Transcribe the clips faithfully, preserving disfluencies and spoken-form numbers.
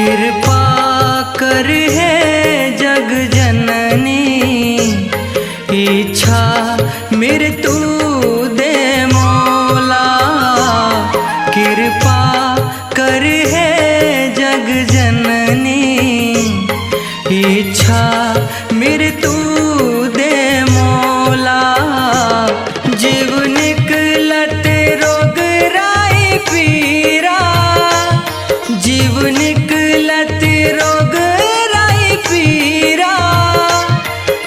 कृपा कर हे जग जननी, इच्छा मृत्यु दे मोला। कृपा कर हे जग जननी, इच्छा मृत्यु दे मोला। जीव निकलत रोग राई पीरा, जीव निकलत रोग राई पीरा,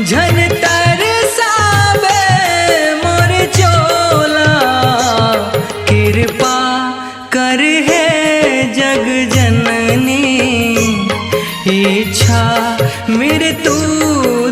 झन तरसावे मोर चोला। कृपा कर हे जग जननी, इच्छा मृत्यु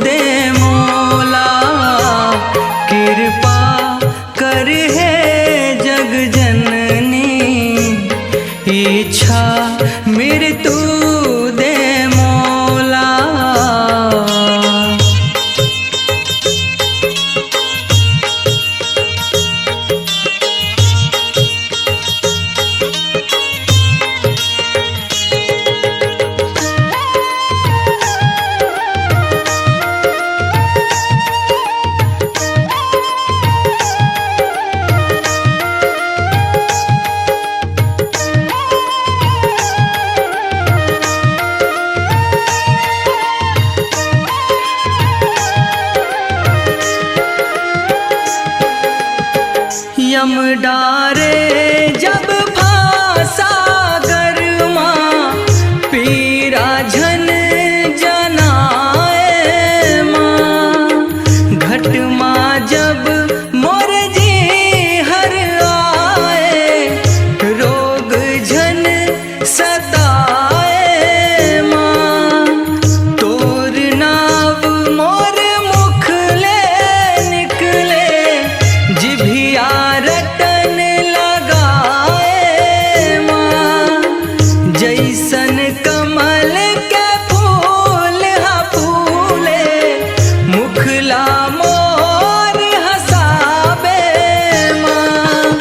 दे मोला। कृपा कर हे जग जननी, इच्छा मृत्यु दे मोला। यम डारे जब फांसा गरमा, पीरा झन जनाए माँ। घट माँ जब मोर जी हर आए, रोग झन सताए माँ। तोर नाव मोर मुख ले निकले, जिभिया रटन लगाए माँ। जैसन कमल के फूल ह फूले, मुखला मोर हंसावे माँ।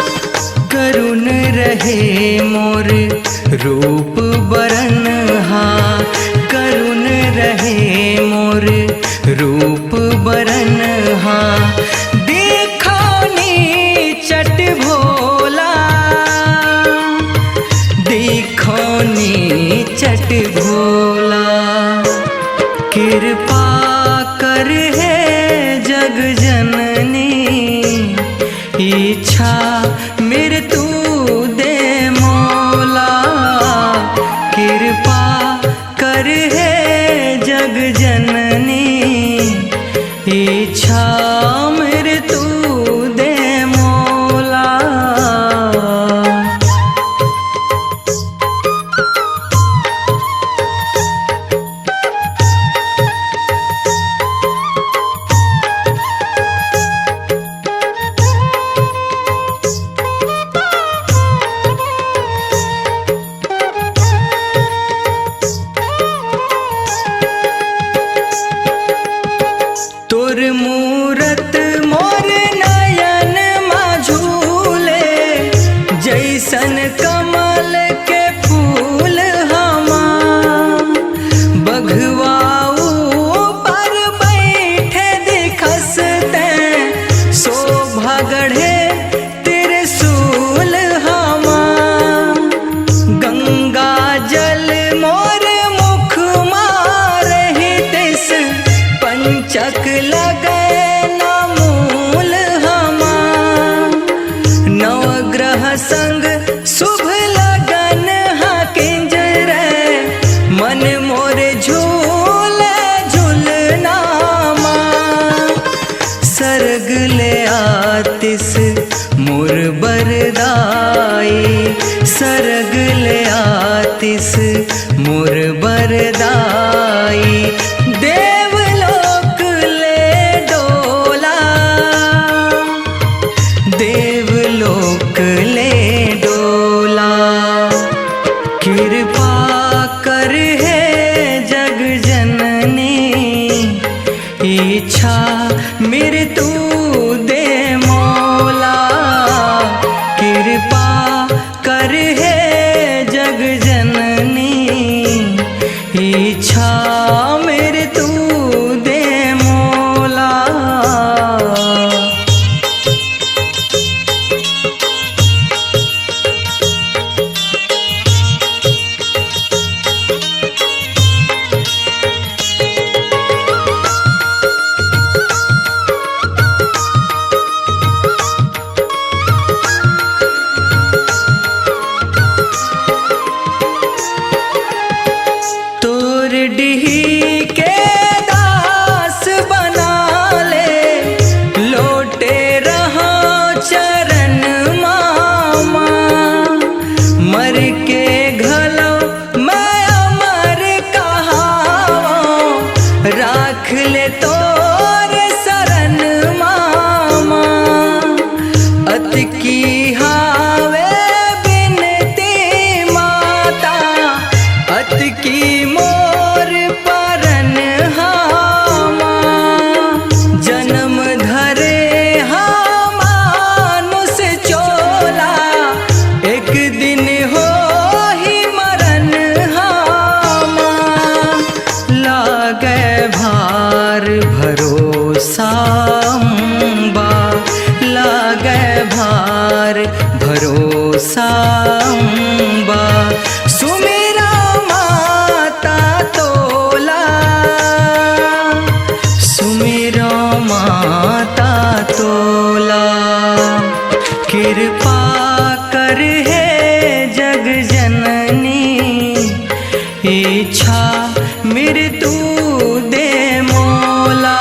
करुण रहे मोर रूप बरन हा, करुण रहे मोर रूप बरन हा। देखो नी चट भोला, देखो नी चट भोला। कृपा कर हे जग जननी, इच्छा मृत्यु दे मोला। कृपा कर हे जग जननी, इच्छा मृत्यु दे मोला। तोर मूरत मोर नयन मा झूले, जैसन कमल के फूल हमा। बघवा ऊपर बैठे दिखस तैं, शोभा गढ़े त्रिशूल हमा। गंगा जल मोर मुख मारहितिस, पंचक लगे न मूल हमा। नवग्रह संग शुभ लगन हा किंजरे, मन मोर झूले झुलनामा। सरग ले आतिस मोर बरदाई, सरग ले आतिस मोर बरदाई। देवलोक ले डोला, देवलोक ले डोला। कृपा कर हे जग जननी, इच्छा मृत्यु दे मोला। कृपा कर हे जग जननी, सांबा, सुमिरो माता तोला, सुमिरो माता तोला। कृपा कर हे जग जननी, इच्छा मृत्यु दे मोला।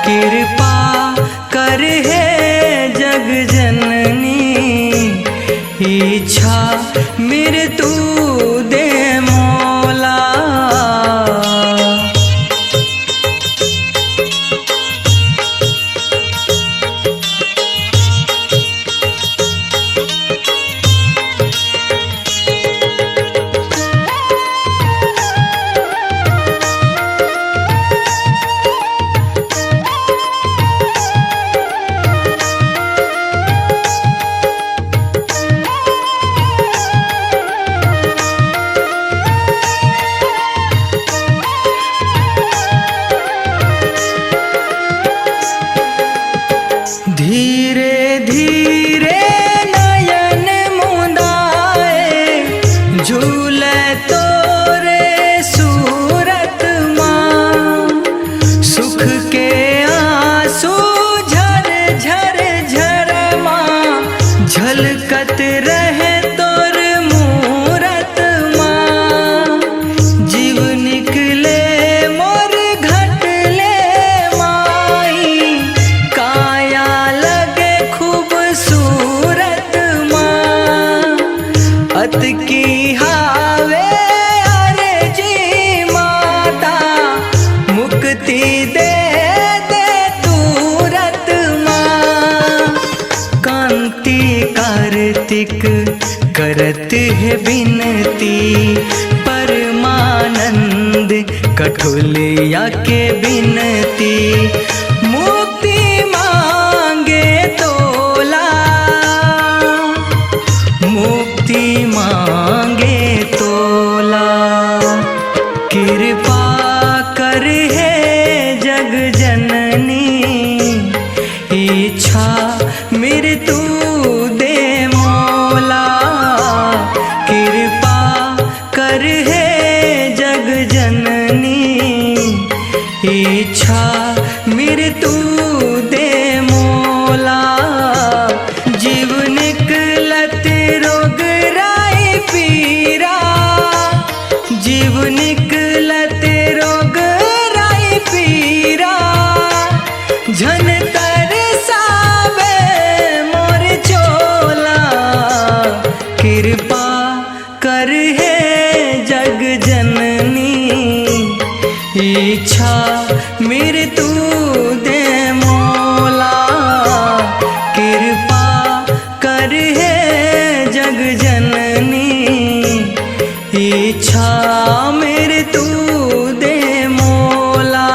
कृपा कर हे जग जननी, इच्छा मृत्यु दे मोला। धीरे धीरे नयन मुंदाए, झूले तोरे सूरत माँ। सुख के आंसू झर झर झर माँ, झलकत रहे तोर मूरत माँ। जीव निकले मोर घट ले माई, काया लगे खूबसूरत माँ। अतकी हावे अरजी माता, मुक्ति दे दे तुरत माँ। कांति कार्तिक करत हे बिनती, परमानंद कठुलिया के बिनती। मुक्ति मांगे तोला, मुक्ति मांगे तोला। कृपा कर हे जग जननी, इच्छा मृत्यु दे मोला। कृपा कर हे जग जननी, इच्छा मृत्यु दे मोला। जीव निकलत रोग राई पीरा, जीव निकलत रोग राई पीरा। झन तरसावे मोर चोला। कृपा कर हे जग जननी, इच्छा मृत्यु दे मोला। कृपा कर हे जग जननी, इच्छा मृत्यु दे मोला।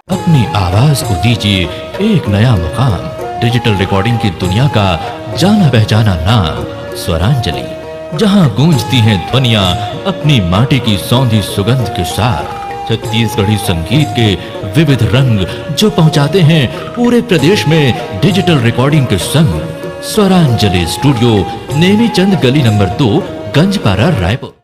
अपनी आवाज को दीजिए एक नया मुकाम। डिजिटल रिकॉर्डिंग की दुनिया का जाना पहचाना नाम स्वरांजलि, जहां गूंजती हैं ध्वनियां अपनी माटी की सौंधी सुगंध के साथ। छत्तीसगढ़ी संगीत के विविध रंग जो पहुंचाते हैं पूरे प्रदेश में डिजिटल रिकॉर्डिंग के संग। स्वरांजलि स्टूडियो, नेमीचंद गली नंबर दो, गंजपारा, रायपुर।